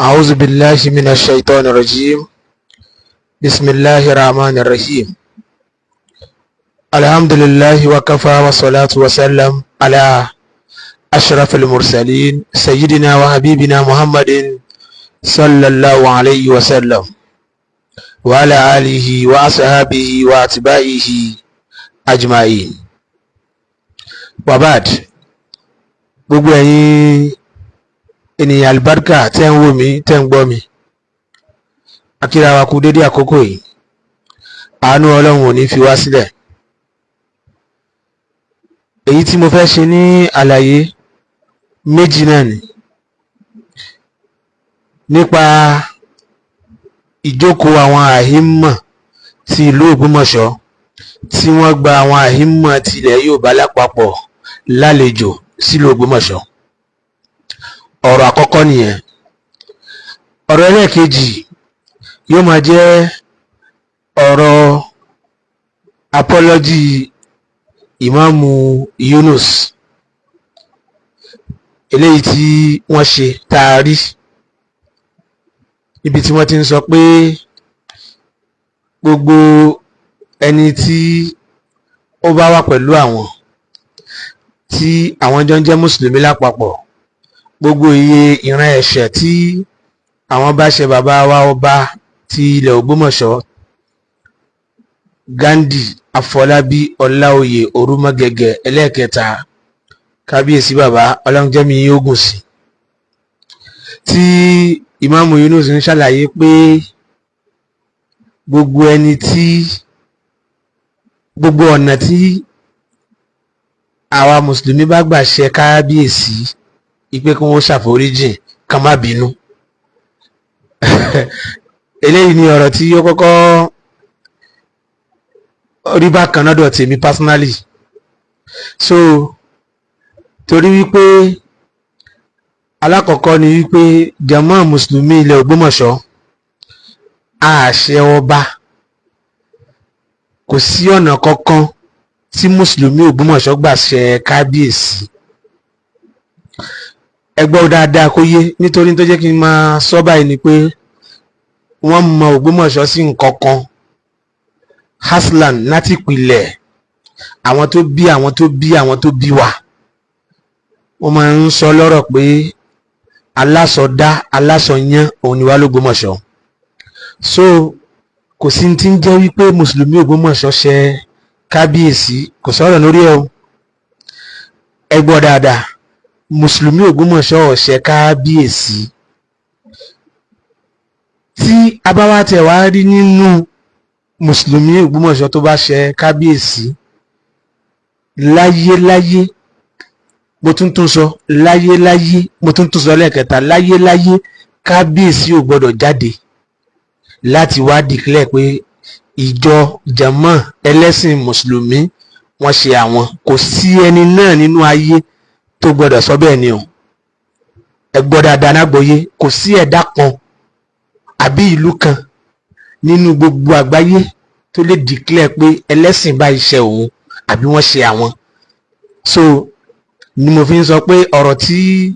أعوذ بالله من الشيطان الرجيم. بسم الله الرحمن الرحيم. الحمد لله وكفى، والصلاة والسلام على أشرف المرسلين، سيدنا وحبيبنا محمد صلى الله عليه وسلم، وعلى آله وأصحابه وأتباعه أجمعين، وبعد. Gbogbo ẹ̀yin ènìyàn àlùbáríkà tẹ́ ń wò mí, tẹ́ ń gbọ́ mi, akíra wa kú dédé àkókò yìí. Àánú Ọlọ́run ò ní fi wá sílẹ̀. Èyí tí mo fẹ́ ṣe ní àlàyé méjì náà ni nípa ìjókòó àwọn àhímọ̀ ti ìlú Ògbómọ̀ṣọ́, tí wọ́n gba àwọn àhímọ̀ tilẹ̀ Yorùbá lápapọ̀ lálejò sílùú Ògbómọ̀ṣọ́. Ọ̀rọ̀ àkọ́kọ́ nìyẹn. Ọ̀rọ̀ ẹlẹ́ẹ̀kejì yóò máa jẹ́ ọ̀rọ̀ apology Ìmáàmù Yunus, eléyìí tí wọ́n ṣe tá a rí níbi tí wọ́n ti ń sọ pé gbogbo ẹni tí ó bá wà pẹ̀lú àwọn tí àwọn jọ ń jẹ́ mùsùlùmí lápapọ̀, gbogbo iye ìran ẹ̀ṣẹ̀ tí àwọn bá ṣe bàbá wa, ọba ti ilẹ̀ Ògbómọ̀ṣọ́, Ghandi Afọlábí Ọláoyè Orúmọgẹgẹ ẹlẹ́ẹ̀kẹta, kábíyèsí bàbá, ọlọ́njẹ́mi yóò gùn sí, tí Ìmáàmù Yunus ń ṣàlàyé pé gbogbo ẹni tí gbogbo ọ̀nà tí àwa mùsùlùmí bá gbà ṣe kábíyèsí, ipe kí wọ́n ṣàforíjìn, ká má bínú. Eléyìí ni ọ̀rọ̀ tí ó kọ́kọ́ rí bákan lọ́dọ̀ tèmi personally. So torí wípé alákọ̀ọ́kọ́ ni wípé jàmáà mùsùlùmí ilẹ̀ Ògbómọ̀ṣọ́, àṣẹ ọba, kò sí ọ̀nà kankan tí mùsùlùmí Ògbómọ̀ṣọ́ gbà ṣe kábíyèsí. Ẹ gbọ́ dáadáa kó yé, nítorí tó jẹ́ kí n máa sọ báyìí ni pé wọ́n mọ Ògbómọ̀ṣọ́ sí nǹkan kan. Aslan, láti ìpìlẹ̀, àwọn tó bí àwọn tó bí àwọn tó bí wa, wọ́n máa ń sọ lọ́rọ̀ pé alásọdá alásọyán òun ni wá l'Ógbómọ̀ṣọ́. So kò sí ti ń jẹ́ wípé mùsùlùmí Ògbómọ̀ṣọ́ ṣe kábíyèsí, kò sọ̀rọ̀ lórí ẹ̀ o. Ẹ gbọ́ dáadáa, mùsùlùmí Ògbómọ̀ṣọ́ ò ṣe kábíyèsí. Tí a bá wá tẹ̀ wá rí nínú mùsùlùmí Ògbómọ̀ṣọ́ tó bá ṣe kábíyèsí, láyéláyé, mo tún tún sọ, láyéláyé, mo tún tún sọ lẹ́ẹ̀kẹta, láyéláyé, kábíyèsí ò gbọ́dọ̀ jáde láti wá declare pé ìjọ jàmọ́ ẹlẹ́sìn mùsùlùmí wọ́n ṣe àwọn. Kò sí ẹni náà nínú ayé tó gbọ́dọ̀ sọ bẹ́ẹ̀ ni o. Ẹ gbọ́ dáadáa nágbọ́yé, kò sí ẹ̀dá kan àbí ìlú kan nínú gbogbo àgbáyé tó lè declare pé ẹlẹ́sìn báyìí ṣe òun àbí wọ́n ṣe àwọn. So ni mo fi ń sọ pé ọ̀rọ̀ tí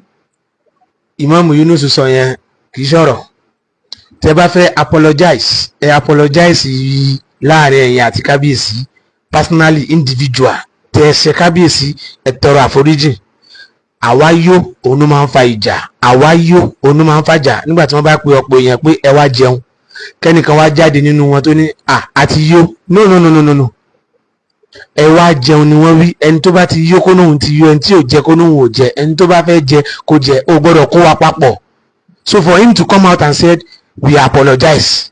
Ìmáàmù Yunus sọ yẹn kì í ṣọ̀rọ̀. Tẹ́ bá fẹ́ apologize, ẹ apologize láàrin ẹ̀yin àti kábíyèsí personally, individual. Tẹ́ ẹ ṣe kábíyèsí, ẹ tọrọ àforíjìn. Àwa yó, òun ló máa ń fa ìjà. Àwa yó, òun ló máa ń fàjà. Nígbà tí wọ́n bá pe ọ̀pọ̀ èèyàn pé ẹ wá jẹun, kẹ́nìkan wá jáde nínú wọn tó ní à àti yó, no, no, no, no, no, no, ẹ wá jẹun ni wọ́n wí. Ẹni tó bá ti yó, kó nóhun ti yó. Ẹni tí ò jẹ, kó nóhun ò jẹ. Ẹni tó bá fẹ́ jẹ, kó jẹ. Ó gbọ́dọ̀ kó wa papọ̀. So for him to come out and said, "We apologize,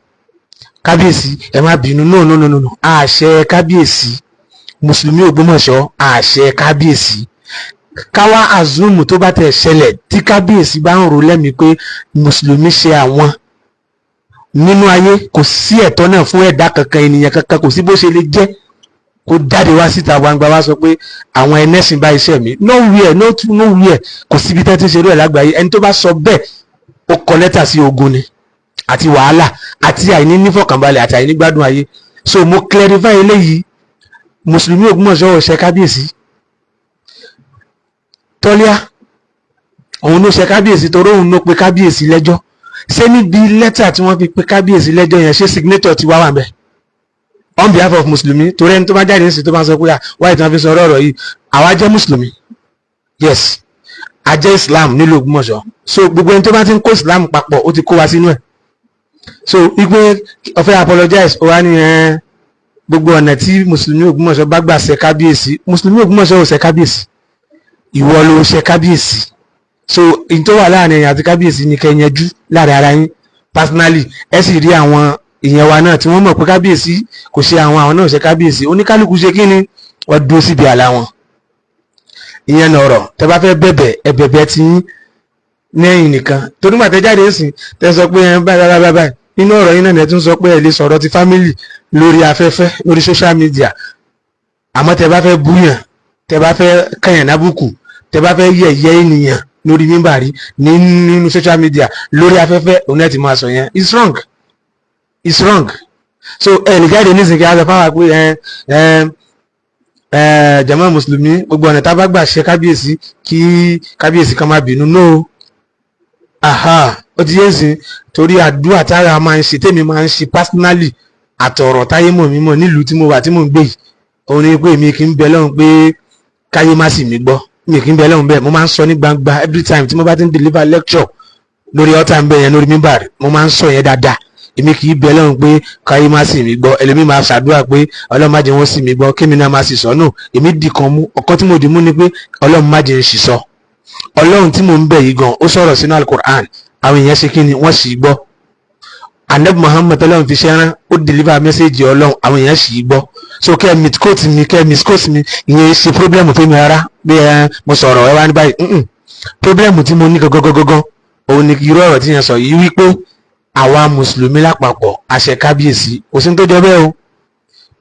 kábíyèsí, ẹ má bínú," no, no, no, no, no. Àṣẹ kábíyèsí, mùsùlùmí Ògbómọ̀ṣọ́ àṣẹ kábíyèsí. Káwá assume tó bá tẹ̀ ṣẹlẹ̀ tí kábíyèsí bá ń rò lẹ́mìí pé mùsùlùmí ṣe àwọn, nínú ayé kò sí ẹ̀tọ́ náà fún ẹ̀dá kankan, ènìyàn kankan, kò sí bó ṣe lè jẹ́ kó jáde wá síta gbangba wá sọ pé àwọn ẹlẹ́sìn bá iṣẹ́ mi. Nowhere, no, nowhere, kò síbi tẹ́ ti ṣe irú ẹ̀ lágbàáyé. Ẹni tó bá sọ bẹ́ẹ̀, ó kọ lẹ́tà sí ogun ni, àti wàhálà, àti àìní nífọ̀kànbalẹ̀, àti àìní gbádùn ayé. So mo clarify eléyìí: mùsùlùmí Ògbómọ̀ṣọ́ ò ṣe kábíyèsí. Tọ́líà, òun ló ṣe kábíyèsí torí òun ló pe kábíyèsí lẹ́jọ́. Ṣé níbi lẹ́tà tí wọ́n fi pe kábíyèsí lẹ́jọ́ yẹn, ṣé signature ti wá wà ńbẹ̀ on behalf of mùsùlùmí? Torí ẹni tó bá jáde nísìnyí tó bá sọ pé wáyé tí wọ́n fi sọ ọ̀rọ̀ yìí, àwa jẹ́ mùsùlùmí, yes, a jẹ́ Islam nílùú Ògbómọ̀ṣọ́. So gbogbo ẹni tó bá ti ń kó Islam papọ̀, ó ti kó wa sínú ẹ̀. So wípé ó fẹ́ apologize, ó wá ní ẹ gbogbo ọ̀nà tí mùsùlùmí Ògbómọ̀ṣọ́ bá gbà ṣe kábíyèsí. Mùsùlùmí Ògbómọ̀ṣọ́ ò ṣe kábíyèsí, ìwọ ló ṣe kábíyèsí. So ìyẹn tó wà láàrin ẹ̀yin àti kábíyèsí ni kẹ́ yanjú láàrin ara yín personally. Ẹ sì rí àwọn ìyẹn wa náà tí wọ́n mọ̀ pé kábíyèsí kò ṣe àwọn, àwọn náà ṣe kábíyèsí. Oníkálukú ṣe kí ni, wọ́n dúró síbi àlà wọn. Ìyẹn nọ̀rọ̀. Tẹ́ bá fẹ́ bẹ̀bẹ̀, ẹ bẹ̀bẹ̀ tí yín lẹ́yìn nìkan, torí gbà tẹ́ jáde ń tẹ́ sọ pé ẹ báyìí báyìí báyìí, nínú ọ̀rọ̀ yín náà ẹ tún sọ pé ẹ lè sọ̀rọ̀ ti family lórí afẹ́fẹ́, lórí social media. Àmọ́ tẹ́ bá fẹ́ búyàn, tẹ́ bá fẹ́ kàyàn lábùkù, tẹ́ bá fẹ́ yẹ̀yẹ́ ènìyàn lórí mímbàrí, nínú social media, lórí afẹ́fẹ́, òun náà ti máa sọ yẹn. It's wrong, it's wrong. So ẹ lè jáde nísìnyí kí a sọ fáwọn pé ẹ ẹ ẹ jàmá mùsùlùmí, gbogbo ọ̀nà tá a bá gbà ṣe kábíyèsí, kí kábíyèsí kan má bínú. No, aha, ó ti yé sìn, torí àdúrà tára máa ń ṣe, tèmi máa ń ṣe personally, àtọ̀rọ̀ táyé mọ̀ mí mọ̀ nílùú tí mo wà, tí mò ń gbé yìí, òun ni pé èmi kì í bẹ lọ́hùn pé káyé má sì mí gbọ́. Mi kì í bẹ lọ́hùn bẹ́ẹ̀. Mo máa ń sọ ní gbangba every time tí mo bá ti ń deliver lecture lórí ọ̀tá ń bẹ yẹn, lórí mímbàrí, mo máa ń sọ yẹn dáadáa. Èmi kì í bẹ lọ́hùn pé káyé má sì mí gbọ́. Ẹlòmíì máa ṣàdúrà pé Ọlọ́run má jẹ́ wọ́n sì mí gbọ́, kémi náà má sì sọ. No, èmi dì kan mú. Ọ̀kan tí mo dì mú ni pé Ọlọ́run má jẹ́ ń sì sọ. Ọlọ́run tí mò ń bẹ̀ yìí gan, ó sọ̀rọ̀ sínú Alukur'an, àwọn èèyàn ṣe kí ni, wọ́n sì gbọ́. Anabi Muhammad, Ọlọ́run fi ṣẹ́rán, ó deliver message Ọlọ́run, àwọn èèyàn sì gbọ́. So kẹ́ ẹ misquote mi, kẹ́ ẹ misquote mi, ìyẹn ṣe problem fún mi rárá. Bí ẹ mo sọ̀rọ̀ ẹ wá ní báyìí, problem tí mo ní gangan òun ni irú ọ̀rọ̀ tí yẹn sọ yìí, wípé àwa mùsùlùmí lápapọ̀ àṣẹ kábíyèsí. Kò sí ní tó jọ bẹ́ẹ̀ o.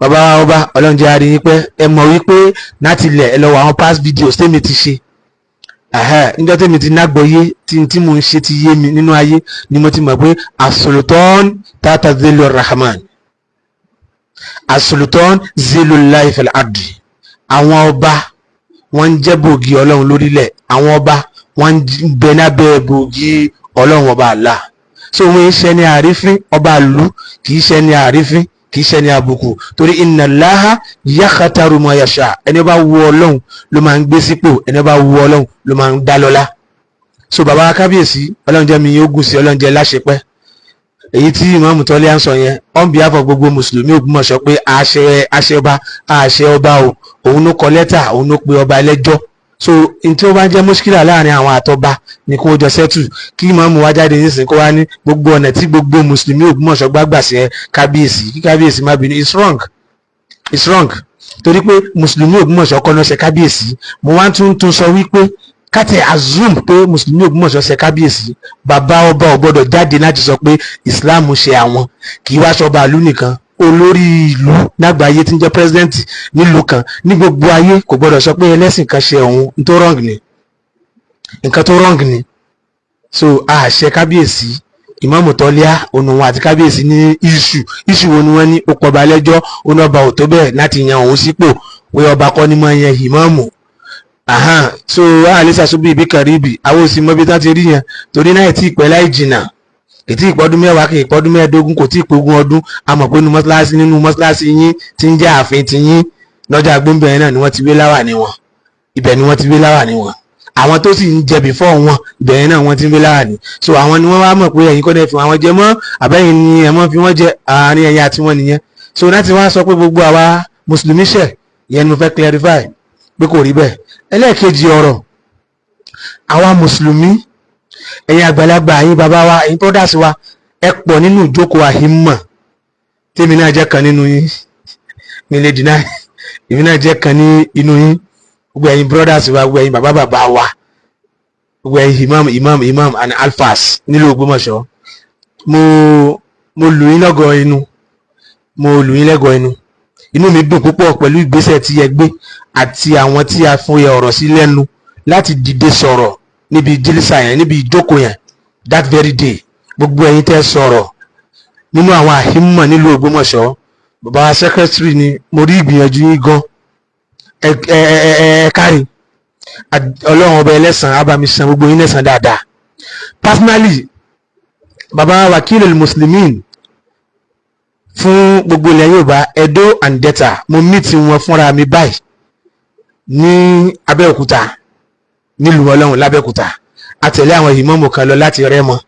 Bàbá wa ọba, Ọlọ́run jẹ́ àrí yín pẹ́. Ẹ mọ̀ wípé láti ilẹ̀, ẹ lọ wọ àwọn past videos tèmi ti ṣe. Níjọ́ tèmi ti nágbọ́yé tí mo ń ṣe ti yé mi nínú ayé ni mo ti mọ̀ pé as-sultan tahta zillu rahman, as-sultan zillullahi fil ardi. Àwọn ọba, wọ́n ń jẹ́ bògì Ọlọ́run lórílẹ̀. Àwọn ọba, wọ́n ń bẹ lábẹ́ bògì Ọlọ́run ọba Allah. So wọ́n ń ṣe ní àrífín. Ọba ìlú kì í ṣe ní àrífín, kì í ṣe ní àbùkù, torí inna Allaha yakhtaru ma yasha. Ẹni bá wu Ọlọ́run ló máa ń gbé sípò, ẹni bá wu Ọlọ́run ló máa ń dá lọ́lá. So bàbá kábíyèsí, Ọlọ́run jẹ́ mi yóò gùn sí, Ọlọ́run jẹ́ láṣepẹ́. Èyí tí ìmáàmù tọ́lé à ń sọ yẹn on behalf of gbogbo mùsùlùmí Ògbómọ̀ṣọ́ pé àṣẹ àṣẹ ọba, àṣẹ ọba o, òun ló kọ lẹ́tà, òun ló pe ọba ẹlẹ́jọ́. So n tí ó bá ń jẹ́ mùṣkílà láàrin àwọn àtọba ni kó jọ settle. Kí ìmáàmù wá jáde nísìnyí, kó wá ní gbogbo ọ̀nà tí gbogbo mùsùlùmí Ògbómọ̀ṣọ́ gbàgbà sí ẹ kábíyèsí, kí kábíyèsí má bínú, it's wrong, it's wrong, torí pé mùsùlùmí Ògbómọ̀ṣọ́ kọ́ náà ṣe kábíyèsí. Mo wá tún tún sọ wípé ká assume pé mùsùlùmí Ògbómọ̀ṣọ́ ṣe kábíyèsí, bàbá ọba ò gbọ́dọ̀ jáde láti sọ pé Islam ṣe àwọn. Kì í wá ṣọba ìlú nìkan, olórí ìlú lágbàáyé tí ń jẹ́ president nílùú kan ní gbogbo ayé kò gbọ́dọ̀ sọ pé ẹlẹ́sìn kan ṣe òun. N tó wrong ni, nǹkan tó wrong ni. So àṣẹ kábíyèsí. Ìmáàmù tọ́líà ònà àti kábíyèsí ní issue. Issue wo ni wọ́n ní? Ó pọba lẹ́jọ́, ó ní ọba ò tó bẹ́ẹ̀ láti yan òun sípò, pé ọba kọ́ ni máa yan ìmáàmù. Ahan, so àlẹ́ sàṣubú ibi kàríbì, àwọn òsì mọ́bí tá ti rí yẹn, torí náà tí ìpẹ́ láì jìnnà, kì tí ìpọ́dún 10, kì ìpọ́dún 15, kò tí ì pógún ọdún. A mọ̀ pé nínú mọ́ṣáláṣí yín tí ń jẹ́ ààfin ti yín lọ́jà gbóǹbẹ̀rẹ̀ náà ni wọ́n ti wé láwà ní wọn. Ibẹ̀ ni wọ́n ti wé láwà ní wọn. Àwọn tó sì ń jẹ before wọn, ibẹ̀ yẹn náà wọ́n ti ń wé láwà ní. So àwọn ni wọ́n wá mọ̀ pé ẹ̀yin kọ́ ní ẹ fi àwọn jẹ mọ́, àbẹ́yìn ni ẹ mọ́ fi wọ́n jẹ, àárín ẹ̀yin àti wọn nìyẹn. So láti wá sọ pé gbogbo àwa mùsùlùmí ṣẹ̀ yẹn ni mo fẹ́ clarify pé kò rí bẹ́ẹ̀. Ẹlẹ́ẹ̀kejì ọ̀rọ̀, àwa mùsùlùmí, ẹ̀yin àgbàlagbà, ẹ̀yin bàbá wa, ẹ̀yin brothers wa, ẹ pọ̀ nínú ìjókòó àhímọ̀. Tèmi náà jẹ́ kan nínú yín, mi lè deny, èmi náà jẹ́ kan ní inú yín. Gbogbo ẹ̀yin brothers wa, gbogbo ẹ̀yin bàbá bàbá wa, gbogbo ẹ̀yin imam, imam, imam and alfas nílùú Ògbómọ̀ṣọ́, mo lù yín lọ́gọ̀ inú, mo lù yín lẹ́gọ̀ inú. Inú mi dùn púpọ̀ pẹ̀lú ìgbésẹ̀ tí ẹ gbé àti àwọn tí a fún yẹ ọ̀rọ̀ sí lẹ́nu láti dìde sọ̀rọ̀ níbi jílísà yẹn, níbi ìjókòó yẹn that very day. Gbogbo ẹ̀yin tẹ́ sọ̀rọ̀ nínú àwọn àhímọ̀ nílùú Ògbómọ̀ṣọ́, bàbá secretary ni, mo rí ìgbìyànjú yín gan. Ẹ ẹ ẹ ẹ kárí, Ọlọ́run ọba ẹlẹ́sàn á bá mi san gbogbo yín lẹ́sàn dáadáa. Personally, Baba Wakilul Muslimin fún gbogbo ilẹ̀ Yorùbá, Edo and Delta, mo meet wọn fúnra mi báyìí ní Abẹ́òkúta, nílùú Ọlọ́run lábẹ́òkúta. A tẹ̀lé àwọn ìmáàmù kan lọ láti Rẹ́mọ,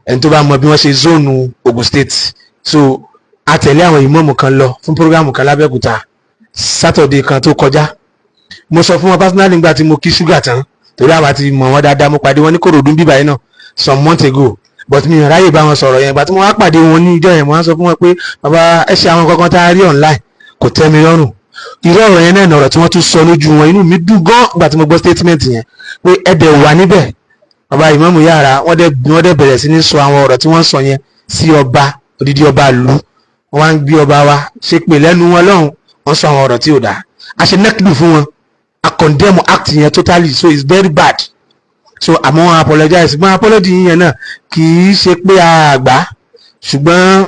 ẹni tó bá mọ bí wọ́n ṣe zone Ogun State. So a tẹ̀lé àwọn ìmáàmù kan lọ fún program kan lábẹ́òkúta Saturday kan tó kọjá. Mo sọ fún wọn personally nígbà tí mo kí ṣúgà tán, torí àwa ti mọ̀ wọ́n dáadáa. Mo pàdé wọn ní Kòròdú bíbá yìí náà some months ago, but mi ò ráyè bá wọn sọ̀rọ̀ yẹn. Ìgbà tí mo wá pàdé wọn ní ìjọ yẹn, mo wá sọ fún wọn pé, "Bàbá, ẹ ṣe àwọn kankan tá a rí online, kò tẹ́ mi lọ́rùn." Irú ọ̀rọ̀ yẹn náà ọ̀rọ̀ tí wọ́n tún sọ lójú wọn. Inú mi dùn gan ìgbà tí mo gbọ́ statement yẹn pé ẹ dẹ̀ wà níbẹ̀, bàbá ìmáàmù yàrá. Wọ́n dẹ̀ bẹ̀rẹ̀ sí ní sọ àwọn ọ̀rọ̀ tí wọ́n sọ yẹn sí ọba, odidi ọba ìlú. Wọ́n wá ń gbé ọba wa ṣe pè lẹ́nu wọn lọ́hùn. Wọ́n sọ àwọn ọ̀rọ̀ tí ò dáa. A ṣe nẹ́kìlù fún wọn, a condemn act yẹn totally. So it's very bad. So àmọ́ wọn apologize, ṣùgbọ́n apology yẹn náà kì í ṣe pé a gbà, ṣùgbọ́n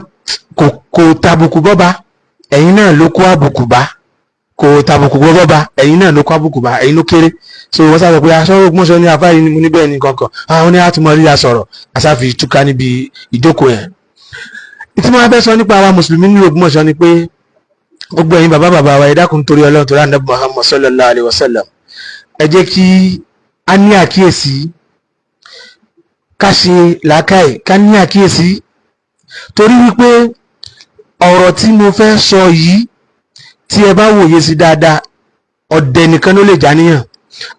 kò tàbùkù bọ́ba. Ẹ̀yin náà ló kó àbùkù bá. Kò tàbùkù bọ́ba, ẹ̀yin náà ló kó àbùkù bá, ẹ̀yin ló kéré. So wọ́n sábà pé aṣọ Ògbómọ̀ṣọ́ ní afá yìí níbẹ̀ ní kankan àwọn ní àtúmọ̀ rí a sọ̀rọ̀ asáfi túká níbi ìjókòó yẹn. Tí mo fẹ́ sọ nípa àwa mùsùlùmí ní Ògbómọ̀ṣọ́ ni pé gbogbo ẹ̀yin bàbá bàbá wa, ẹ dákun torí Ọlọ́run, torí Ànábì Muhammad sallallahu alayhi wa sallam, ẹ jẹ́ kí a ní àkíyèsí, ká ṣe làákàyè, ká ní àkíyèsí, torí wípé ọ̀rọ̀ tí mo fẹ́ sọ yìí, tí ẹ bá wòye sí dáadáa, ọ̀dẹ̀ nìkan ló lè já níyàn.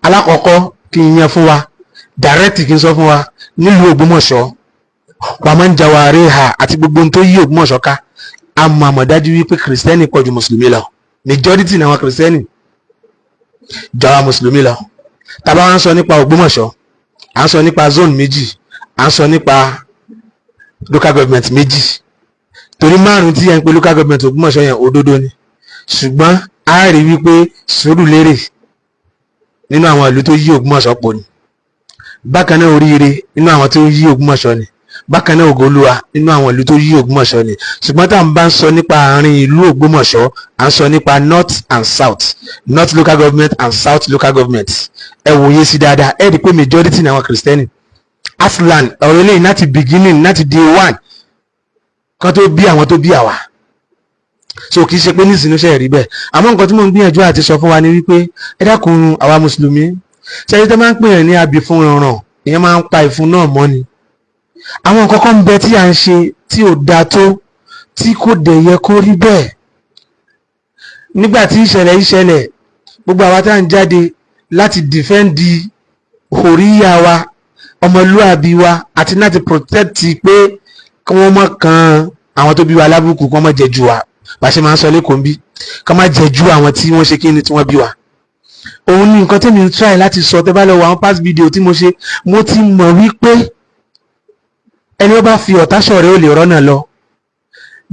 Alákọ̀ọ́kọ́, kí n yan fún wa direct, kí n sọ fún wa, nílùú Ògbómọ̀ṣọ́ wàá máa ń jawari ha àti gbogbo ohun tó yí Ògbómọ̀ṣọ́ ká, a mọ̀ àmọ̀dájú wípé kìrìsìtẹ́nì pọ̀ ju mùsùlùmí lọ. Majority ní àwọn kìrìsìtẹ́nì ju àwọn mùsùlùmí lọ. Tá bá wá ń sọ nípa Ògbómọ̀ṣọ́, à ń sọ nípa zone méjì, à ń sọ nípa local government méjì, torí márùn tí ẹ ń pe local government Ògbómọ̀ṣọ́ yẹn, òdodo ni. Ṣùgbọ́n a rí wípé Sùúrùlérè nínú àwọn ìlú tó yí Ògbómọ̀ṣọ́ pọ̀ ni. Bákan náà, Oríire nínú àwọn tó yí Ògbómọ̀ṣọ́ ni. Bákan náà, Ògoolúwa nínú àwọn ìlú tó yí Ògbómọ̀ṣọ́ ni. Ṣùgbọ́n tá à ń bá ń sọ nípa àárín ìlú Ògbómọ̀ṣọ́, à ń sọ nípa north and south, north local government and south local government. Ẹ wòye sí dáadáa, ẹ rí i pé majority ní àwọn kìrìsìtẹ́nì aslan. Ọ̀rọ̀ eléyìí láti beginning, láti day one kan tó bí àwọn tó bí àwa, so kì í ṣe pé nísìnyí ṣe rí bẹ́ẹ̀. Àmọ́ nǹkan tí mò ń gbìyànjú àti sọ fún wa ni wípé, ẹ dákun, àwa mùsùlùmí, ṣẹ́yìn tó máa ń pè yàn ní abì fún rànràn, ìyẹn máa ń pa ìfun náà mọ́ ni. Àwọn nǹkan kan ń bẹ tí à ń ṣe tí ò dáa tó, tí kò dẹ̀ yẹ kó rí bẹ́ẹ̀. Nígbà tí ìṣẹ̀lẹ̀ yìí ṣẹlẹ̀, gbogbo àwa tá à ń jáde láti defend òríyá wa, ọmọlúàbí wa, àti láti protect pé kí wọ́n má kan àwọn tó bí wa lábùkù, kí wọ́n má jẹ jù wa, bá ṣe máa ń sọ lẹ́kọ̀ọ́ bí, kí wọ́n má jẹ jù àwọn tí wọ́n ṣe kí ni tí wọ́n bí wa. Òun ni nǹkan tẹ́mi ń try láti sọ. Tẹ́ bá lọ wo àwọn past video tí mo ṣe, mo ti mọ̀ wípé ẹni ó bá fi ọ̀tá ṣọ̀rẹ́ ò lè rọ́nà lọ.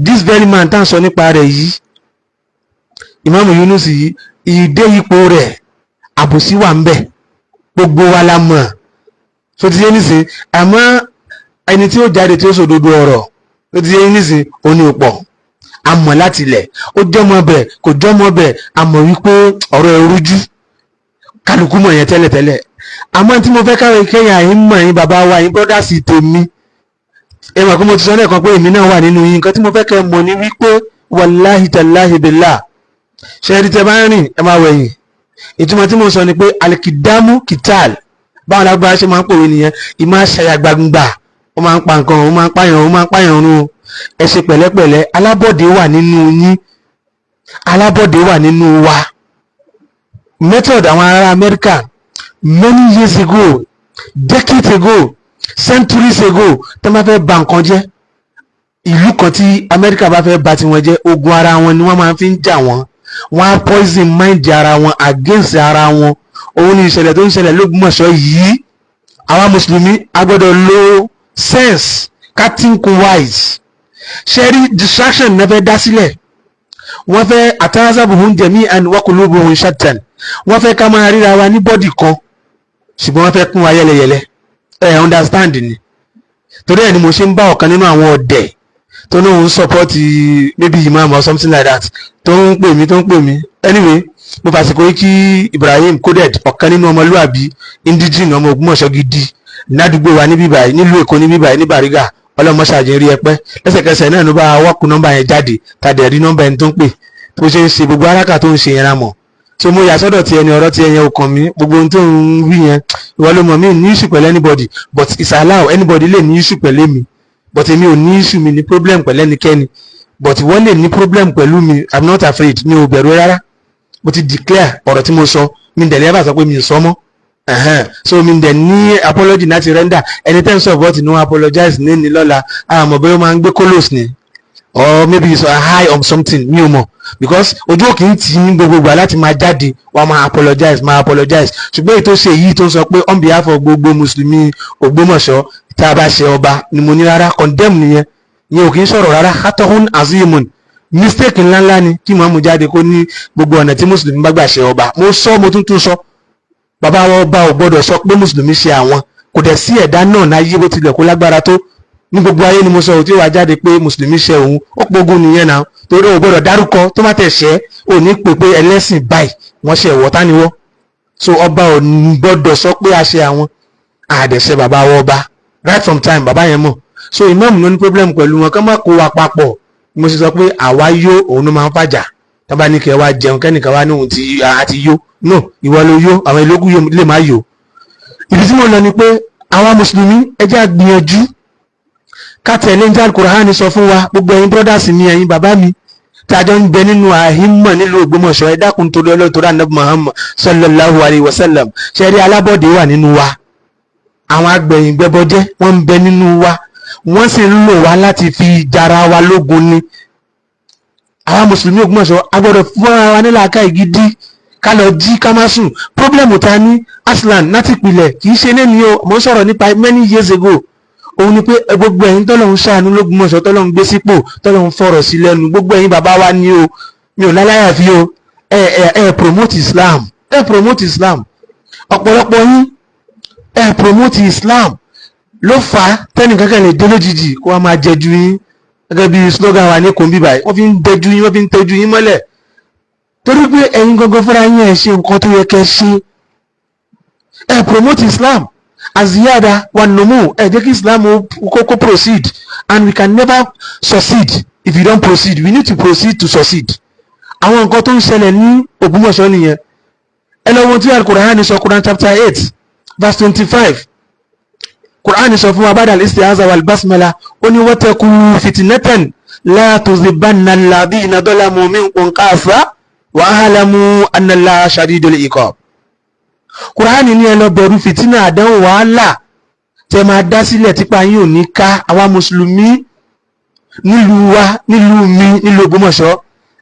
This very man tá à ń sọ nípa rẹ̀ yìí, Ìmáàmù Yunus yìí, ìdé ipò rẹ̀, àbòsí wà ń bẹ̀, gbogbo wa la mọ̀. Tó ti yé nísìn, àmọ́ ẹni tí ó jáde tí ó sòdodo ọ̀rọ̀ tó ti yé nísìn, ó ní pọ̀. A mọ̀ láti ilẹ̀, ó jọmọ bẹ̀, kò jọmọ bẹ̀, a mọ̀ wípé ọ̀rọ̀ ẹ̀ rújú, kálukú mọ̀ yẹn tẹ́lẹ̀tẹ́lẹ̀. Àmọ́ tí mo fẹ́ káwé kẹ́yìn àyín mọ̀, yín bàbá wa, yín brothers tèmi, ẹ mọ̀ pé mo ti sọ lẹ́ẹ̀kan pé èmi náà wà nínú yín. Nǹkan tí mo fẹ́ kẹ́ mọ̀ ní wípé, wàláhì tàláhì bìlà, ṣe é rí, tẹ bá ń rìn, ẹ máa wẹ̀yìn. Ìtumọ̀ tí mo sọ ni pé alikidamu kital, báwọn lágbára ṣe máa ń pòwe nìyẹn. Ìmọ̀ àṣàyà gbangba, ó máa ń pa nǹkan, ó máa ń pààyàn, ó máa ń pààyàn run. Ẹ ṣe pẹ̀lẹ́pẹ̀lẹ́. Alábọ̀dé wà nínú yín, alábọ̀dé wà nínú wa. Method àwọn ará Amẹ́ríkà many years ago, decades ago, centuries ago, tó máa fẹ́ bà nǹkan jẹ́, ìlú kan tí Amẹ́ríkà bá fẹ́ bà tiwọn jẹ́, ogun ara wọn ni wọ́n máa fi ń jà wọ́n. Wọ́n á poison mind ara wọn against ara wọn. Òun ni ìṣẹ̀lẹ̀ tó ń ṣẹlẹ̀ lÓgbómọ̀ṣọ́ yìí. Àwa mùsùlùmí, a gbọ́dọ̀ lo sense, ká think wise. Ṣe rí distraction náà fẹ́ dá sílẹ̀? Wọ́n fẹ́ àtàràsàbùhún jẹ̀mí and waqulubuhum shattan. Wọ́n fẹ́ ká máa ríra wa ní body kan, ṣùgbọ́n wọ́n fẹ́ kún wa yẹ́lẹyẹ̀lẹ. Ẹ understand ni? Torí ẹ̀ ni mo ṣe ń bá ọ̀kan nínú àwọn ọ̀dẹ̀ tó ní òun support maybe imam or something like that, tó ń pè mí, tó ń pè mí. Anyway, mo fàsìkò yìí kí Ibrahim Coded, ọ̀kan nínú ọmọlúàbí indigene, ọmọ Ògbómọ̀ṣọ́ gidi ládùúgbò wa níbí báyìí, nílùú Èkó níbí báyìí, ní Bàrígà. Ọlọ́mọṣàjẹ́ rí ẹ pẹ́. Lẹ́sẹ̀kẹsẹ̀ náà ló bá wọ́ọ̀kù nọ́mbà yẹn jáde, tàdé rí nọ́mbà ẹni tó ń pè, tó ṣe ń ṣe gbogbo aráka tó ń ṣe yẹn ra mọ̀. So mo yà sọ́dọ̀ ti ẹni, ọ̀rọ̀ ti ẹyẹn ò kàn mí. Gbogbo ohun tó ń wí yẹn, ìwọ ló mọ̀. Mí ní issue pẹ̀lú anybody, but it's allow anybody lè ní issue pẹ̀lú èmi, but èmi ò ní issue, mi ní problem pẹ̀lú ẹnikẹ́ni, but wọ́n lè ní problem pẹ̀lú mi. I'm not afraid, mi ò bẹ̀rù rárá. Mo ti declare ọ̀rọ̀ tí mo sọ, mi dẹ̀ lẹ́bàá sọ pé mi ò sọ mọ́. So mi dẹ̀ ní apology láti render. Ẹni tẹ́ ń support no apologize ní lọ́la. Àmọ́ bóyá ó máa ń gbé colos ni or maybe it's a high on something, mi ò mọ̀, because ojú òkè ń tì í ní gbogbo ìgbà láti máa jáde wọ́n máa apologize, máa apologize. Ṣùgbọ́n èyí tó ṣe yìí, tó ń sọ pé on behalf of gbogbo mùsùlùmí Ògbómọ̀ṣọ́, tá a bá ṣe ọba ni, mo ní rárá, condemn nìyẹn. Ìyẹn ò kì í sọ̀rọ̀ rárá. Khata'un azimun, mistake ńláńlá ni kí màmú jáde kó ní gbogbo ọ̀nà tí mùsùlùmí bá gbà ṣe ọba. Mo sọ, mo tún tún sọ, bàbá wa ọba ò gbọ́dọ̀ sọ pé mùsùlùmí ṣe àwọn. Kò dẹ̀ sí ẹ̀dá náà láyé, bó tilẹ̀ kó lágbára tó ní gbogbo ayé ni mo sọ, tí ó wá jáde pé mùsùlùmí ṣe òun, ó pogun nìyẹn náà, torí ò gbọ́dọ̀ dárúkọ tó má tẹ̀ ṣẹ́ ò ní pè pé ẹlẹ́sìn báyìí wọ́n ṣe ẹ̀wọ́ tániwọ́. So ọba ò gbọ́dọ̀ sọ pé a ṣe àwọn àdẹ̀ṣe bàbá wa ọba. Right from time, bàbá yẹn mọ̀. So imam ló ní problem pẹ̀lú wọn, kán má kó wa papọ̀. Mo ṣe sọ pé àwa yó, òun ló máa ń fàjà. Tó bá ní kẹ́ wá jẹun, kẹ́nìkan wá ní òun ti àti yó, no, ìwọ ló yó, àwọn ìlókù lè má yó. Ibi tí mo lọ ni pé àwa mùsùlùmí, ẹ jẹ́ á gbìyànjú ká tẹ̀lé ní Al-Qur'ani sọ fún wa. Gbogbo ẹ̀yin brothers mi, ẹ̀yin bàbá mi tí a jọ ń bẹ nínú àhímọ̀ nílùú Ògbómọ̀ṣọ́, ẹ dákun torí Ọlọ́run, torí Ànábì Muhammad sallallahu alayhi wa sallam. Ṣe rí, alábọ̀dé wà nínú wa, àwọn agbẹ̀yìn gbẹbọjẹ́ wọ́n ń bẹ nínú wa, wọ́n sì ń lò wá láti fi jara wa lógun ni. Àwa mùsùlùmí Ògbómọ̀ṣọ́, a gbọ́dọ̀ fún ara wa nílà ká ìgidí, ká lọ jí, ká má sùn. Problem ta ní aslan láti pilẹ̀, kì í ṣe lẹ́ni o, mo ń sọ̀rọ̀ nípa many years ago, òun ni pé gbogbo ẹ̀yin tọ́lọ́run ṣàánú l'Ógbómọ̀ṣọ́, tọ́lọ́run gbé sípò, tọ́lọ́run fọ̀rọ̀ sí lẹ́nu, gbogbo ẹ̀yin bàbá wa ní o, mi ò láláyà fi o. Ẹ ẹ ẹ promote Islam, ẹ promote Islam. Ọ̀pọ̀lọpọ̀ yín, ẹ promote Islam, ló fà á tẹ́nìkan kan lè dé lójijì kó wá máa jẹjú yín, gẹ́gẹ́ bí slogan wa ní kòńbí báyìí. Wọ́n fi ń dẹjú yín, wọ́n fi ń tẹ́jú yín mọ́lẹ̀, torí pé ẹ̀yin gangan fúnra yín, ẹ̀ ṣe nǹkan tó yẹ kẹ́ ṣe. Ẹ promote Islam aziyada wa numu, ẹ jẹ́ kí Islam kó proceed, and we can never succeed if you don't proceed. We need to proceed to succeed. Àwọn nǹkan tó ń ṣẹlẹ̀ ní Ògbómọ̀ṣọ́ nìyẹn. Ẹ lọ wo tí Al-Qur'an sọ, Quran chapter 8 verse 25. Quran sọ fún wa, ba'da al-isti'aza wal basmala, ó ní wattaqu fitnatan la tusibanna alladhina zalamu minkum khassa wa'lamu anna Allaha shadidul iqab. Quran ní ẹ lọ bẹ̀rù fìtínà, àdánwò, wàhálà tẹ máa dá sílẹ̀ típa yín ò ní ká. Àwa mùsùlùmí nílùú wa, nílùú mi, nílùú Ògbómọ̀ṣọ́,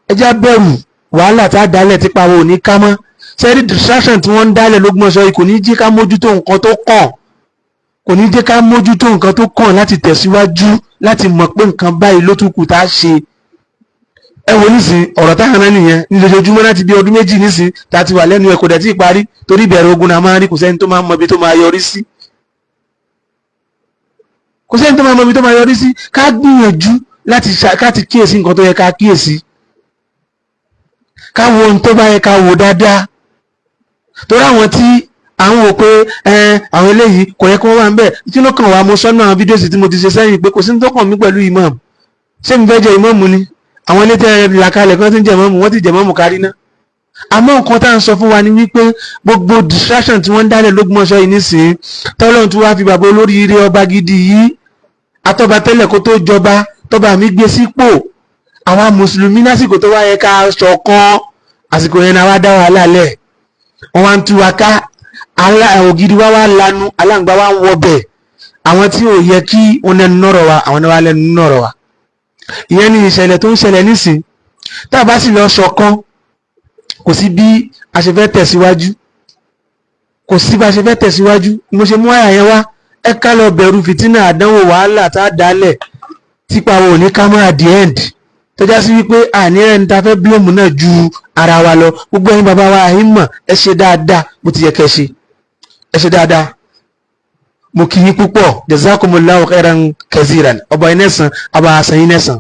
ẹ já bẹ̀rù wàhálà tá a dálẹ̀ típa wa ò ní ká mọ́. Sẹ́rí, distraction tí wọ́n ń dálẹ̀ l'Ógbómọ̀ṣọ́ yìí kò ní jẹ́ ká mójútó nǹkan tó kàn, kò ní jẹ́ ká mójútó nǹkan tó kàn láti tẹ̀síwájú, láti mọ̀ pé nǹkan báyìí ló tún kù tá a ṣe. Ẹ wo nísìn, ọ̀rọ̀ táwọn náà nìyẹn ní lójoojúmọ́ láti bí ọdún 2 nísìn tá a ti wà lẹ́nu ẹ̀, kò dẹ̀ tí ì parí, torí ìbẹ̀rẹ̀ ogun náà máa ń rí. Kò sẹ́ni tó máa ń mọ ibi tó máa yọrí sí, kò sẹ́ni tó máa mọ ibi tó máa yọrí sí. Ká gbìyànjú láti ká ti kíyèsí nǹkan tó yẹ ká kíyèsí, ká wo ohun tó bá yẹ ká wò dáadáa, torí àwọn tí àwọn wò pé ẹ àwọn eléyìí kò yẹ kí wọ́n wà ń bẹ̀, kí ló kàn wá? Mo sọ́nà àwọn fídíò tí mo ti ṣe sẹ́yìn pé kò sí ní tó kàn mí pẹ̀lú imam. Ṣé mi fẹ́ jẹ imam ni? Àwọn ilé tẹ́ làkàlẹ̀ kan tí ń jẹ imam, wọ́n ti jẹ imam kárí ná. Àmọ́ nǹkan tá à ń sọ fún wa ni wípé gbogbo distraction tí wọ́n ń dálẹ̀ l'Ógbómọ̀ṣọ́ yìí nísìnyí, tọ́lọ́run tí wàá fi bàbá olóríire ọba gidi yìí, atọ́ba tẹ́lẹ̀ kó tó jọba, tọ́ba mi gbé sípò, àwa mùsùlùmí lásìkò tó wá yẹ ká ṣọ̀kan, àsìkò yẹn náà wá dá wàhálà lẹ̀, wọ́n wá ń tú wa ká. Ògiri wa wá lanu, aláǹgbá wa ń wọbẹ̀. Àwọn tí ò yẹ kí wọ́n lẹ́nu nọ̀rọ̀ wa, àwọn náà wá lẹ́nu nọ̀rọ̀ wa. Ìyẹn ni ìṣẹ̀lẹ̀ tó ń ṣẹlẹ̀ nísìn. Tá a bá sì lọ ṣọ̀kan, kò sí bí a ṣe fẹ́ tẹ̀síwájú, kò sí bá a ṣe fẹ́ tẹ̀síwájú. Mo ṣe mú àyà yẹn wá, ẹ ká lọ bẹ̀rù fìtínà, àdánwò, wàhálà tá a dálẹ̀ típa wo ò ní ká mọ́ at the end, tó já sí wípé àní ẹni tá a fẹ́ blame náà ju ara wa lọ. Gbogbo ẹ̀yin bàbá wa àhímọ̀, ẹ ṣe dáadáa bó ti yẹ kẹ́ ṣe, ẹ ṣe dáadáa. Mo kí yín púpọ̀, jazakumullahu khairan kaziran. Ọba yín nẹ̀sán, ọba àṣà yín nẹ̀sán.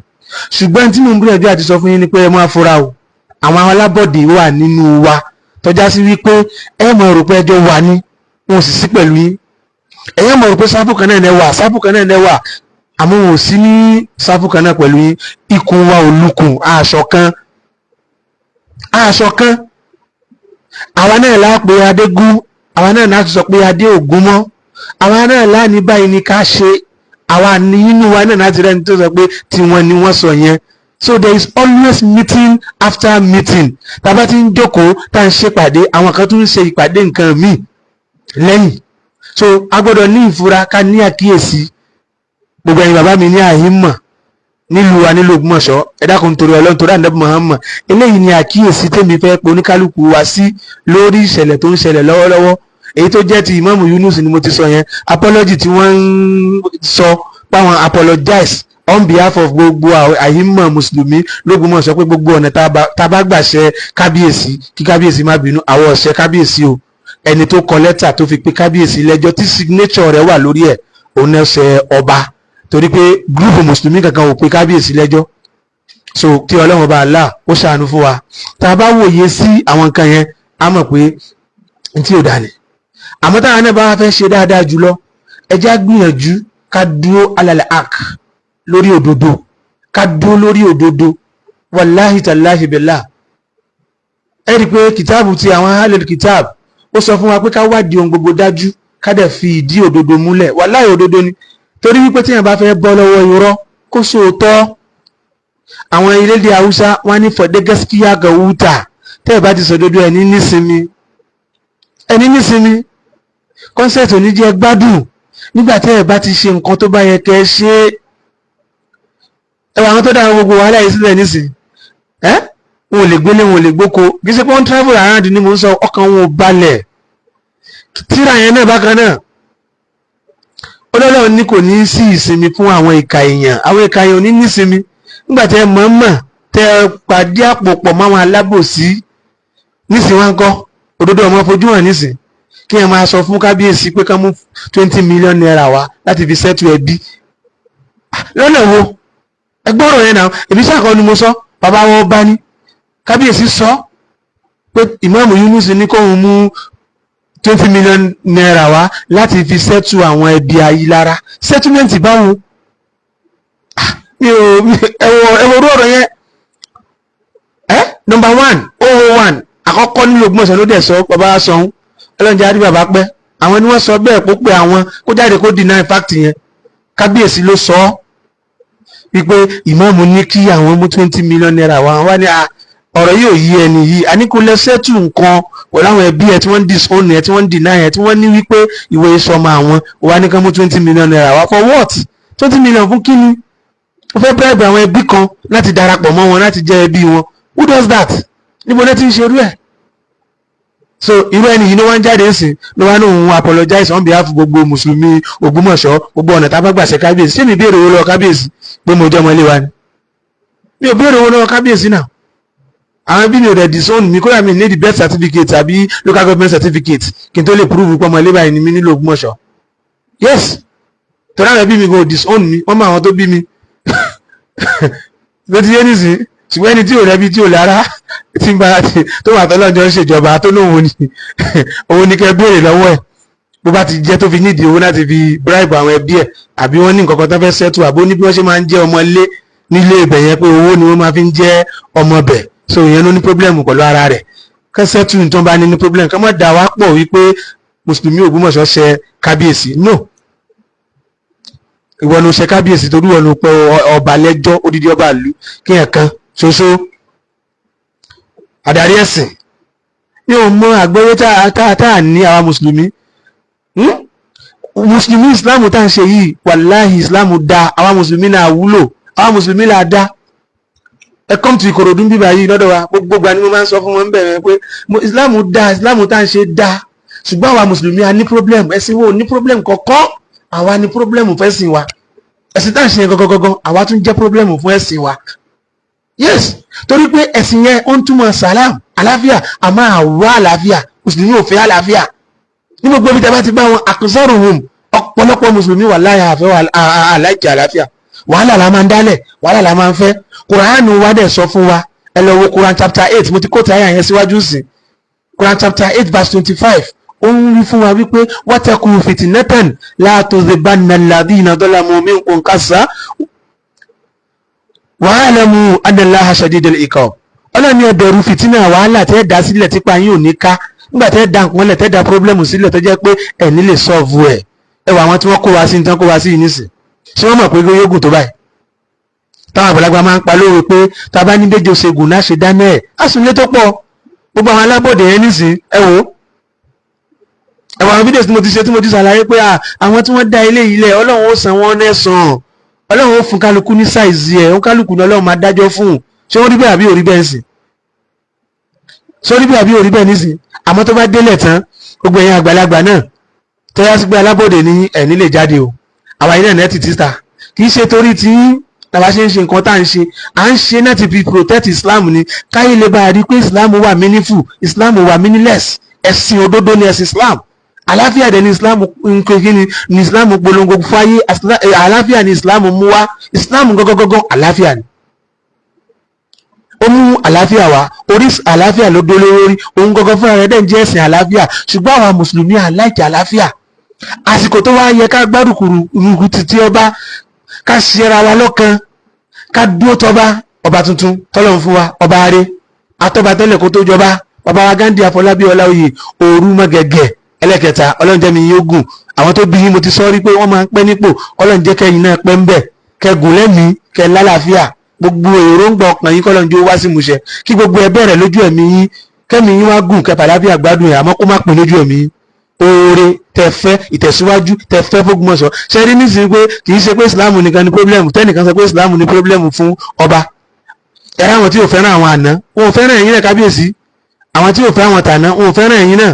Ṣùgbọ́n tí mo ń gbìyànjú àti sọ fún yín ni pé ẹ máa fura o. Àwọn alábọ̀dé wà nínú wa, tó já sí wípé ẹ mọ̀ rò pé ẹjọ́ wà ní, wọn ò sì sí pẹ̀lú yín. Ẹ̀yẹ́ mọ̀ rò pé sáfù kan náà ẹ wà, sáfù kan náà ẹ wà. Àmọ́ wọn ò sí ní sáfù kan náà pẹ̀lú yín. Ikùn wa ò lukùn, aṣọ kan, aṣọ kan. Àwa náà lá pé adégún, àwa náà láti sọ pé adé ògún mọ́. Àwa náà láàní báyìí ni ká ṣe. Àwa ní inú wa náà láti rẹ́ni tó sọ pé tiwọn ni wọ́n sọ yẹn. So there is always meeting after meeting. Tá a bá ti ń jókòó, tá à ń ṣèpàdé, àwọn kan tún ń ṣe ìpàdé nǹkan míì lẹ́yìn. So a gbọ́dọ̀ ní ìfura, ká ní àkíyèsí. Gbogbo ẹ̀yin bàbá mi ní àhímọ̀ nílùú wa, nílùú Ògbómọ̀ṣọ́, ẹ dákun, torí Ọlọ́run, torí Ànábì Muhammad, eléyìí ni àkíyèsí tèmi fẹ́ pe oníkálukú wa sí lórí ìṣẹ̀lẹ̀ tó ń ṣẹlẹ̀ lọ́wọ́lọ́wọ́. Èyí tó jẹ́ ti Ìmáàmù Yunus ni mo ti sọ yẹn. Apology tí wọ́n ń sọ páwọn apologize on behalf of gbogbo àhímọ̀ mùsùlùmí l'Ógbómọ̀ṣọ́, pé gbogbo ọ̀nà tá a bá gbà ṣe kábíyèsí, kí kábíyèsí má bínú. Àwọn ọ̀ṣẹ́ kábíyèsí o. Ẹni tó kọ lẹ́tà tó fi pe kábíyèsí lẹ́jọ́, tí signature rẹ̀ wà lórí ẹ̀, òun náà ṣe ọba, torí pé group mùsùlùmí kankan ò pe kábíyèsí lẹ́jọ́. So kí Ọlọ́run bá Allah ó ṣàánú fún wa. Tá a bá wòye sí àwọn nǹkan yẹn, á mọ̀ pé n tí ò dà ní. Àmọ́ táwọn náà bá wá fẹ́ ṣe dáadáa jùlọ, ẹ jẹ́ á gbìyànjú ká dúró alal haq, lórí òdodo, ká dúró lórí òdodo. Wàláhì tàláhì bẹ̀là, ẹ rí i pé kìtáàbù ti àwọn ahlul kitab, ó sọ fún wa pé ká wádìí ohun gbogbo dájú, ká dẹ̀ fi ìdí òdodo múlẹ̀. Wàláhì, òdodo ni, torí wípé tíyẹn bá fẹ́ bọ́ lọ́wọ́ irọ́, kó sóòótọ́. Àwọn ilédè Haúsá wọn ní, "Faɗi gaskiya ka huta." Tẹ́ ẹ bá ti sòdodo, ẹ̀ ní nísinmi, ẹ̀ ní nísinmi. Conscience ò ní jẹ́ gbádùn nígbà tẹ́ ẹ bá ti ṣe nǹkan tó bá yẹ kẹ́ ẹ ṣe. Ẹ wà, àwọn tó dára gbogbo wàhálà yìí sílẹ̀ nísìn, ẹ wọn ò lè gbélé, wọn ò lè gbóko. Kì í ṣe pé wọ́n travel around ni mò ń sọ, ọkàn wọn ò balẹ̀. Tíra yẹn náà bákan náà, Ọlọ́run ní kò ní sí ìsinmi fún àwọn ìka èèyàn. Àwọn ìka èèyàn ò ní nísinmi nígbà tẹ́ ẹ mọ̀ọ́mọ̀ tẹ́ ẹ pàdé àpò pọ̀ mọ́ àwọn alábòsí. Nísìn wọn kọ́ òdodo ọmọ fojú hàn nísìn. Kí ẹ máa sọ fún kábíyèsí pé ká mú ₦20 million wá láti fi settle ẹbí lọ́nà wo? Ẹ gbọ́rọ̀ yẹn náà. Èmi sàkọ́ ni mo sọ, bàbá wọn bá ní kábíyèsí sọ pé Ìmáàmù Yunus ní kóun mú ₦20 million wá láti fi settle àwọn ẹbí Ayílára. Settlement báwo? Mi ò ẹwọ ẹwọ orú ọ̀rọ̀ yẹn. Ẹ number one oh one àkọ́kọ́ nílùú Ògbómọ̀ṣọ́ ló dẹ̀ sọ. Bàbá sọ̀hún, ọlọ́njẹ́ àrí bàbá pẹ́. Àwọn ni wọ́n sọ bẹ́ẹ̀ kó pé àwọn kó jáde kó deny fact yẹn. Kábíyèsí ló sọ ọ́ wípé ìmáàmù ní kí àwọn mú ₦20 million wá. Wá ní ọ̀rọ̀ yìí ò yí ẹni yìí. A ní kó lọ settle nǹkan pẹ̀lú àwọn ẹbí ẹ tí wọ́n ń disown ẹ, tí wọ́n ń deny ẹ, tí wọ́n ní wípé ìwé ìsọmọ àwọn wá ní ká mú ₦20 million wá. For what? 20 million fún kíni? Ó fẹ́ bribe àwọn ẹbí kan láti darapọ̀ mọ́ wọn, láti jẹ́ ẹbí wọn. Who does that? Níbo ló ti ń ṣerú ẹ̀? So irú ẹni yìí ló wá ń jáde sí, ló wá ní òun apologize on behalf gbogbo mùsùlùmí Ògbómọ̀ṣọ́, gbogbo ọ̀nà tá a bá gbà ṣe kábíyèsí. Ṣé mi béèrè owó lọ́wọ́ kábíyèsí pé mo jẹ́ ọmọ ilé wa ni? Mi ò béèrè owó lọ́wọ́ kábíyèsí náà. Àwọn ẹbí mi ò dẹ̀ disown mi. Kódà mi ní the birth certificate àbí local government certificate kí n tó lè prove pé ọmọ ilé báyìí ni mi nílò Ògbómọ̀ṣọ́. Yes, torí àwọn ẹbí mi kò disown mi, wọ́n mọ àwọn tó bí mi ló ti yé nísìnyí. Ṣùgbọ́n ẹni tí ò rẹ́bí, tí ò lára, tí ń bára tó wà tọ́lọ́jọ́ ń ṣèjọba, tó lóun ní òun ní kẹ́ béèrè lọ́wọ́ ẹ̀, bó bá ti jẹ́ tó fi nídìí owó láti fi bribe àwọn ẹbí ẹ̀, àbí wọ́n ní nǹkan kan tó fẹ́ settle, àbó ní bí wọ́n ṣe máa ń jẹ́ ọmọ ilé nílé ibẹ̀ yẹn, pé owó ni wọ́n máa fi ń jẹ́ ọmọ bẹ̀. So ìyẹn ló ní problem pẹ̀lú ara rẹ̀. Kẹ́ settle tó bá ní ní problem, kẹ́ mọ́ dà wá pọ̀ wípé mùsùlùmí Ògbómọ̀ṣọ́ ṣe kábíyèsí. No, ìwọ ló ṣe kábíyèsí, torí ìwọ ló pẹ ọba lẹ́jọ́, odidi ọba ìlú, kí ẹ̀ kan ṣoṣo adarí ẹ̀sìn. Mi ò mọ àgbọ́yé tá a ní àwa mùsùlùmí. Mùsùlùmí, Islam tá à ń ṣe yìí, wàláhì, Islam dá àwa mùsùlùmí náà wúlò, àwa mùsùlùmí là dá. Ẹ come to Ìkòròdú bíbá yìí lọ́dọ̀ wa, gbogbo gba ni mo máa ń sọ fún wọn bẹ̀rẹ̀ pé Islam dá, Islam tá à ń ṣe dá, ṣùgbọ́n àwa mùsùlùmí a ní problem. Ẹ̀sìn wo ní problem kọ̀ọ̀kan? Àwa ní problem fẹ́sìn wa. Ẹ̀sìn tá à ń ṣe yẹn gangan, àwa tún jẹ́ problem fún ẹ̀sìn wa. Yes, torí pé ẹ̀sìn yẹn, ó ń túmọ̀ salam, àlàáfíà. Àmọ́ àwa àlàáfíà, mùsùlùmí ò fẹ́ àlàáfíà ní gbogbo ibi tí a bá ti bá wọn. Aktharuhum, ọ̀pọ̀lọpọ̀ mùsùlùmí wà láyà àfẹ́ àláìkì àlàáfíà. Wàhálà la máa ń dálẹ̀, wàhálà la máa ń fẹ́. Kùránù wa dẹ̀ sọ fún wa. Ẹ lọ wo Quran chapter 8, mo ti kó tàyà yẹn síwájú sí. Quran chapter 8 verse 25, Ó ń wí fún wa wípé wattaqu fitnatan la tusibanna alladhina zalamu minkum khassa wa'lamu anna Allaha shadidul iqab. Ọlọ́run ní ẹ bẹ̀rù fìtínà, wàhálà tẹ́ dá sílẹ̀ típa yín ò ní ká, nígbà tẹ́ da nǹkan lẹ̀, tẹ́ da problem sílẹ̀ tó jẹ́ pé ẹ̀ ní lè solve ẹ̀. Ẹ wà, àwọn tí wọ́n kó wa sí ní tán kó wa sí yìí nísìn, ṣé wọ́n mọ̀ pé yóò tó báyìí? Táwọn àgbàlagbà máa ń pa lóore pé tá a bá ní déjò ṣègùn náà ṣe dáná ẹ̀ á sùn lé tó pọ̀. Gbogbo àwọn alábọ̀dé yẹn nísìn, ẹ wò ó, ẹ wò àwọn fídíò tí mo ti ṣe, tí mo ti ṣàlàyé pé àwọn tí wọ́n dá ilé yìí lẹ̀, Ọlọ́run ó san wọ́n lẹ́san, Ọlọ́run ó fún kálukú ní size ẹ̀, ó kálukú ní Ọlọ́run máa dájọ́ fún. Ṣé wọ́n rí bẹ́ẹ̀ àbí ò rí bẹ́ẹ̀ sìn? Ṣé ó rí bẹ́ẹ̀ àbí ò rí bẹ́ẹ̀ nísìn? Àmọ́ tó bá délẹ̀ tán, gbogbo ẹ̀yin àgbàlagbà náà tó yá sí pé alábọ̀dé ní ẹ̀ nílé jáde o, àwa yìí náà nẹ́ẹ̀tì títà. Kì í ṣe torí tí tàbá ṣe ń ṣe nǹkan tá à ń ṣe, à ń ṣe láti fi protect Islam ni, káyé lè bá a rí pé Islam wà meaningful, Islam wà meaningless. Ẹ̀sìn òdodo ni ẹ̀sìn Islam. Àlàáfíà dẹ̀ ni Islam nkekí ni Islam polongo fáyé. Àlàáfíà ni Islam mú wá. Islam gọ́gọ́gọ́gọ́ àlàáfíà ni ó mú àlàáfíà wá. Orí àlàáfíà ló dólé lórí. Òun gọ́gọ́ fúnra rẹ̀ dẹ̀ ń jẹ́ ẹ̀sìn àlàáfíà, ṣùgbọ́n àwa mùsùlùmí àláìkì àlàáfíà. Àsìkò tó wá yẹ ká gbárùkù rúkú títí ọba, ká ṣera wa lọ́kan, ká dúró tọba, ọba tuntun tọ́lọ́run fún wa, ọba aré atọ́ba tẹ́lẹ̀ kó tó jọba, bàbá wa Ghandi Afọlábí Ọláoyè òru mọ́gẹ́gẹ́ ẹlẹ́kẹta. Ọlọ́run jẹ́ mi yóò gùn. Àwọn tó bí yín, mo ti sọ rí pé wọ́n máa ń pẹ́ nípò. Ọlọ́run jẹ́ kẹ́yìn náà pẹ́ ń bẹ̀, kẹ́gùn lẹ́mìí, kẹ́ lálàáfíà. Gbogbo èròǹgbà ọkàn yín, kọ́lọ́run jó wá sí ìmúṣẹ, kí gbogbo ẹ bẹ̀rẹ̀ lójú ẹ̀mí yín, kẹ́mi yín wá gùn, kẹ́ pàláfíà gbádùn ẹ̀, àmọ́ kó má pín lójú ẹ̀mí yín. Oore tẹ fẹ́, ìtẹ̀síwájú tẹ fẹ́ fÓgbómọ̀ṣọ́, ṣe rí nísìnyí pé kì í ṣe pé Ìsìláàmù nìkan ni problem. Tẹ́nìkan sọ pé Ìsìláàmù ni problem fún ọba ẹ̀rọ. Àwọn tí ò fẹ́ràn àwọn àná, wọn ò fẹ́ràn ẹ̀yin náà, kábíyèsí. Àwọn tí ò fẹ́ àwọn tàná, wọn ò fẹ́ràn ẹ̀yin náà.